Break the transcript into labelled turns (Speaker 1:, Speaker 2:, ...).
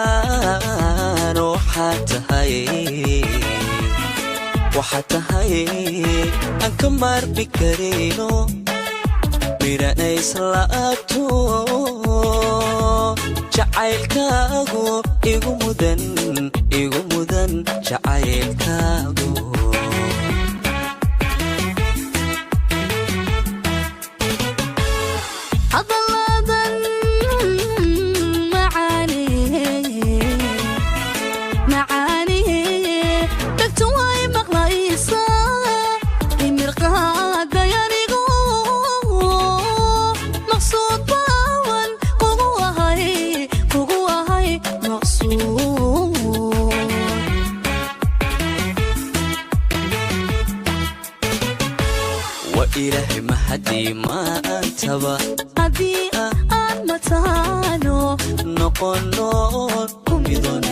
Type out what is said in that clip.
Speaker 1: Huraan waxaa tahay, waxaa tahay aan ka maarmi karayno midhanays la'abto. Jacaylkaagu igu mudan, igu mudan jacaylkaagu.
Speaker 2: Hadalladan macaane macaane, dhegtu way maqlaysaa, imirqaaday anigu maqsuud baawan kugu ahay, kugu ahay maqsuud.
Speaker 1: Wa Ilaahay mahadii maantaba
Speaker 2: haddii aan mataano
Speaker 1: noqono ku midoon.